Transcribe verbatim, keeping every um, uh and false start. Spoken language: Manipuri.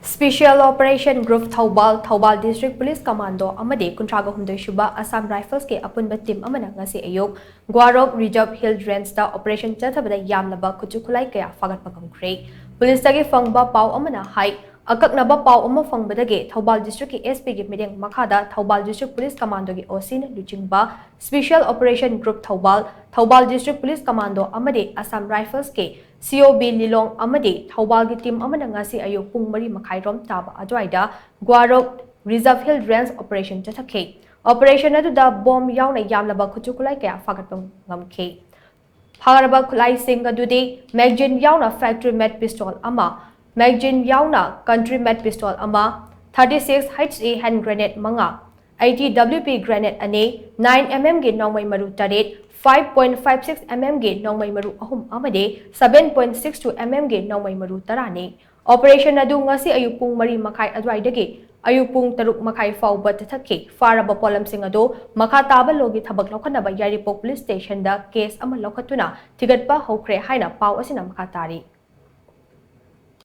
Special Operation Group Thoubal, Thoubal District Police Commando ꯑꯃꯗꯤ ꯀꯨꯟꯊ꯭ꯔꯥꯒ ꯍꯨꯝꯗꯣꯏ ꯁꯨꯕ Assam Rifles ꯀꯤ ꯑꯄꯨꯟꯕ team ꯑꯃꯅ ꯉꯁꯤ ꯑꯌꯨꯛ ꯒ꯭ꯋꯥꯔꯣꯛ Reserve Hill Range ꯇ operation ꯆꯠꯊꯕꯗ ꯌꯥꯝꯂꯕ ꯈꯨꯠꯁꯨ ꯈꯨꯠꯂꯥꯏ ꯀꯌꯥ ꯐꯥꯒꯠꯄ ꯉꯝꯈ꯭ꯔꯦ꯫ Police ꯇꯒꯤ ꯐꯪꯕ ꯄꯥꯎ ꯑꯃꯅ ꯍꯥꯏ, ꯑꯀꯛꯅꯕ ꯄꯥꯎ ꯑꯃ ꯐꯪꯕꯗꯒꯤ ꯊꯧꯕꯥꯜ District ꯀꯤ S P ꯒꯤ ꯃꯤꯠꯌꯦꯡ ꯃꯈꯥꯗ ꯊꯧꯕꯥꯜ District Police Commando ꯒꯤ O C ꯅ ꯂꯨꯆꯤꯡꯕ Special Operation Group Thoubal, Thoubal District Police Commando ꯑꯃꯗꯤ Assam Rifles ꯀꯤ C O B ꯂꯤꯂꯣꯡ ꯑꯃꯗꯤ ꯊꯧꯕꯥꯜꯒꯤ team ꯑꯃꯅ ꯉꯁꯤ ꯑꯌꯨꯛ ꯄꯨꯡ ꯃꯔꯤ ꯃꯈꯥꯏ ꯔꯣꯝ ꯇꯥꯕ ꯑꯗꯨꯋꯥꯏꯗ ꯒ꯭ꯋꯥꯔꯣꯛ Reserve Hill Range operation ꯆꯠꯊꯈꯤ꯫ Operation ꯑꯗꯨꯗ bomb ꯌꯥꯎꯅ ꯌꯥꯝꯂꯕ ꯈꯨꯠꯁꯨ ꯈꯨꯠꯂꯥꯏ ꯀꯌꯥ ꯐꯥꯒꯠꯄ ꯉꯝꯈꯤ꯫ ꯐꯥꯒꯠꯂꯕ ꯈꯨꯠꯂꯥꯏꯁꯤꯡ ꯑꯗꯨꯗꯤ magazine ꯌꯥꯎꯅ factory made pistol ꯑꯃ, magazine ꯌꯥꯎꯅ country made pistol ꯑꯃ, thirty six H E hand grenade ꯃꯉꯥ, eighty W P grenade ꯑꯅꯤ, nine M M ꯒꯤ ꯅꯣꯡꯃꯩ ꯃꯔꯨ ꯇꯔꯦꯠ, five point five six M M ꯒꯤ ꯅꯣꯡꯃꯩ ꯃꯔꯨ ꯑꯍꯨꯝ ꯑꯃꯗꯤ seven point six two M M ꯒꯤ ꯅꯣꯡꯃꯩ ꯃꯔꯨ ꯇꯔꯥꯅꯤ꯫ Operation ꯑꯗꯨ ꯉꯁꯤ ꯑꯌꯨꯛ ꯄꯨꯡ ꯃꯔꯤ ꯃꯈꯥꯏ ꯑꯗꯨꯋꯥꯏꯗꯒꯤ ꯑꯌꯨꯛ ꯄꯨꯡ ꯇꯔꯨꯛ ꯃꯈꯥꯏ ꯐꯥꯎꯕ ꯆꯠꯊꯈꯤ꯫ ꯐꯥꯔꯕ ꯄꯣꯠꯂꯝꯁꯤꯡ ꯑꯗꯨ ꯃꯈꯥ ꯇꯥꯕ ꯂꯣꯒꯤ ꯊꯕꯛ ꯂꯧꯈꯠꯅꯕ ꯌꯥꯏꯔꯤꯄꯣꯛ Police Station ꯗ case ꯑꯃ ꯂꯧꯈꯠꯇꯨꯅ ꯊꯤꯒꯠꯄ ꯍꯧꯈ꯭ꯔꯦ ꯍꯥꯏꯅ ꯄꯥꯎ ꯑꯁꯤꯅ ꯃꯈꯥ ꯇꯥꯔꯤ꯫